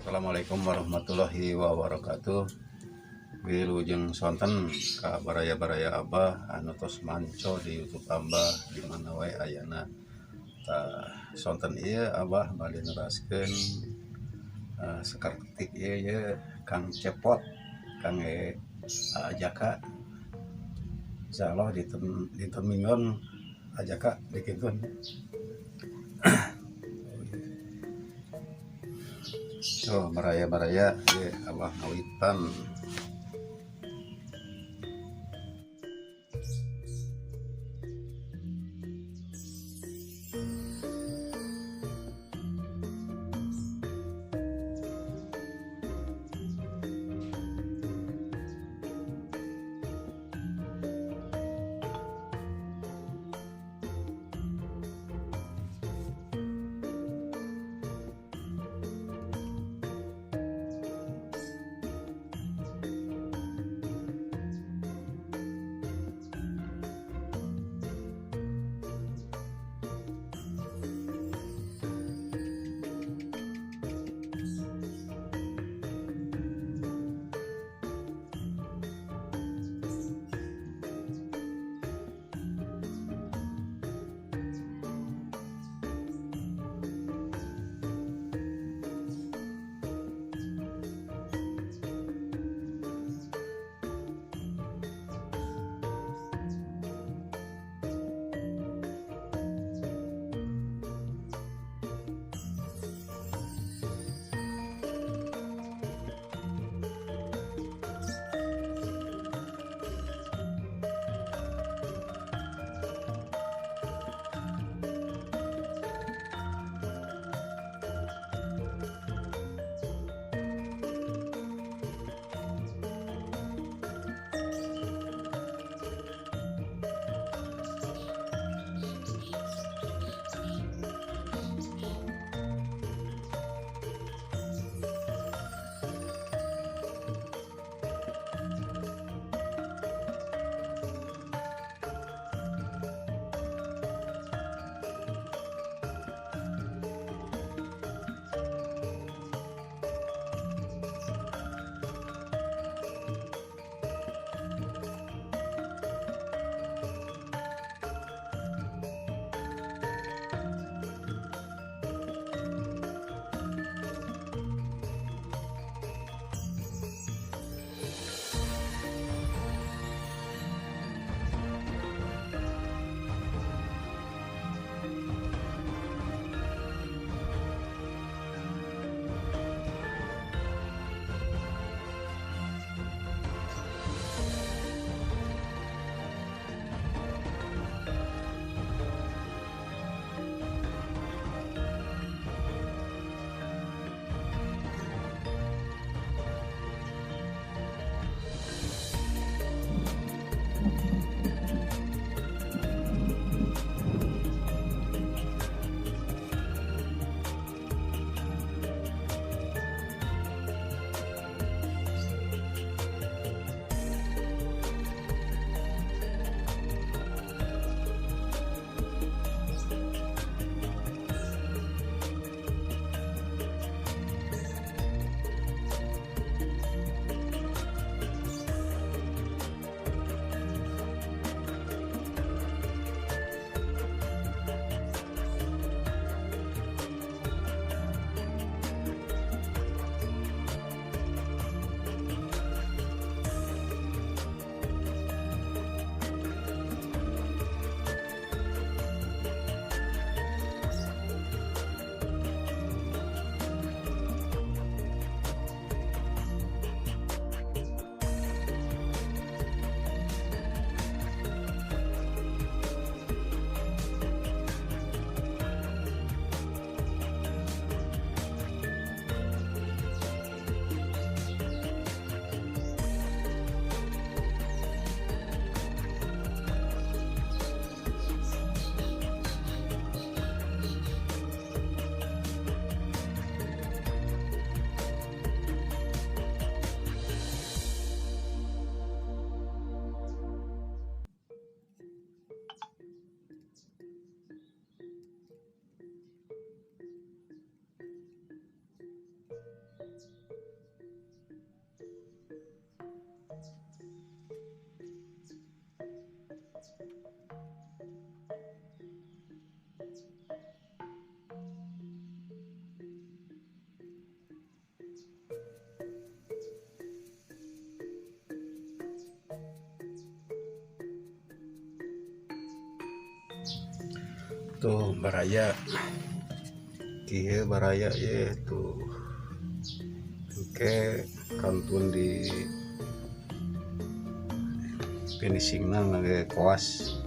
Assalamualaikum warahmatullahi wabarakatuh. Wilujeng sonten ka baraya-baraya Abah anu tos manco di YouTube Abah di mana wae ayana. Tah, sonten ieu Abah bade neraskeun saketik ieu ye Kang Cepot Kang e Jaka. Insyaallah dinten minggon Ajaka dikintun. Oh, baraya-baraya ye Abah ngawitan. Tuh baraya kieu baraya ye tuh. Oke, kantun di finishingna ngangge koas.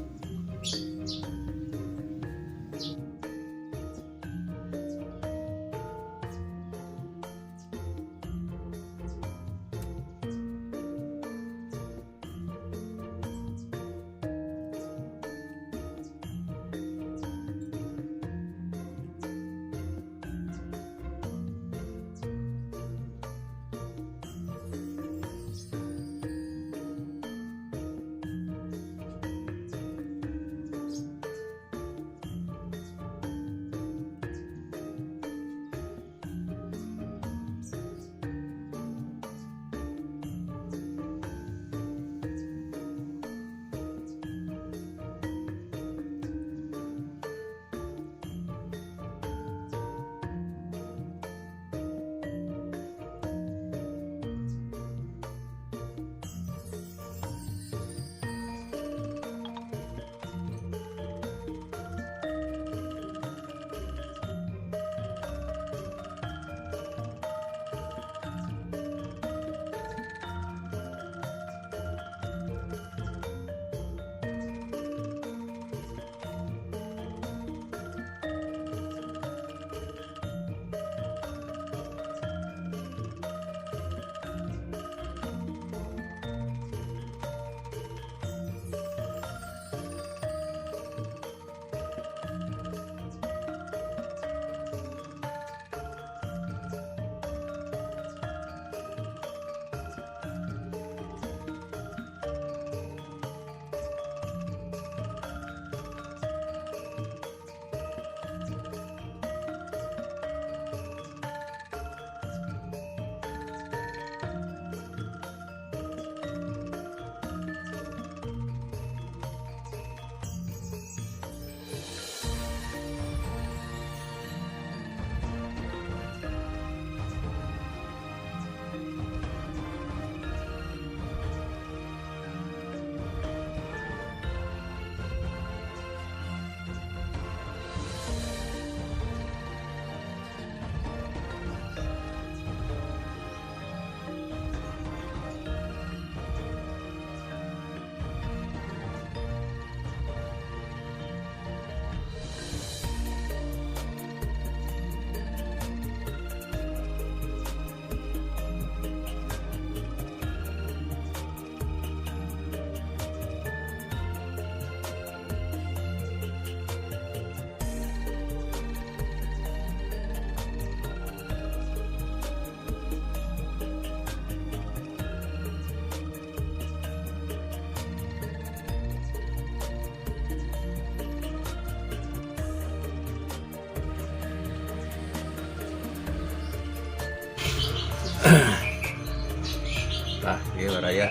Tah ieu baraya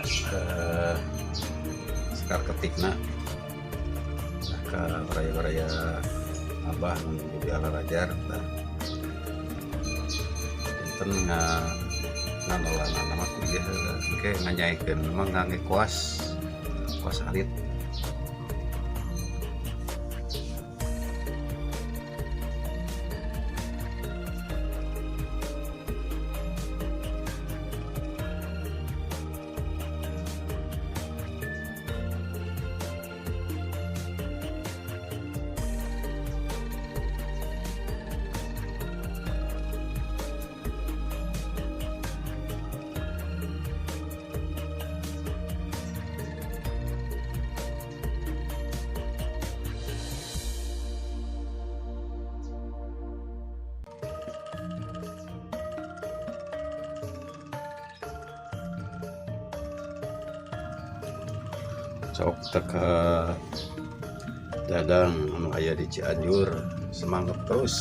sekar ketikna ka baraya-baraya abah nu di Alarajar tah. Dinten nganolanana mah ku ieu heula engke nganyaikeun mah ngangge koas, koas alit. Sok teka Dadang anu aya di Cianjur, semangat terus.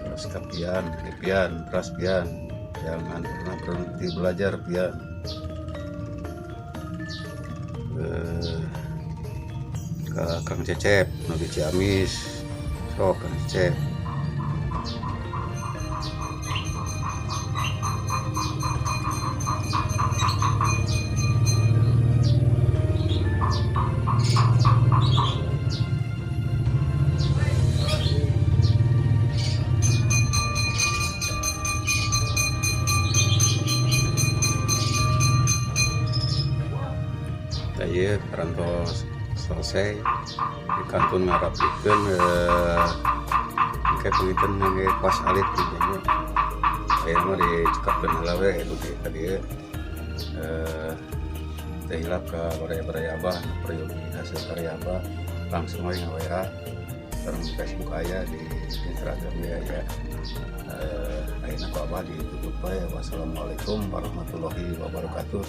Terus ka pian, pian, teras pian, jangan pernah berhenti belajar pian. Ka Kang Cecep nu di Ciamis, sok Kang Cecep. Ieu parantos selesai, dikantun ngarapikeun engke panginten ngangge kuas alit gitu nya. Ayeuna mah dicekapkeun heula we dugi ka dieu. Teu hilap ka baraya-baraya Abah nu peryogi hasil karya Abah, langsung we nge-WA sareng di Facebook aya, di Instagram ge aya. Ayeuna ku Abah ditutup we. Wassalamualaikum warahmatullahi wabarakatuh.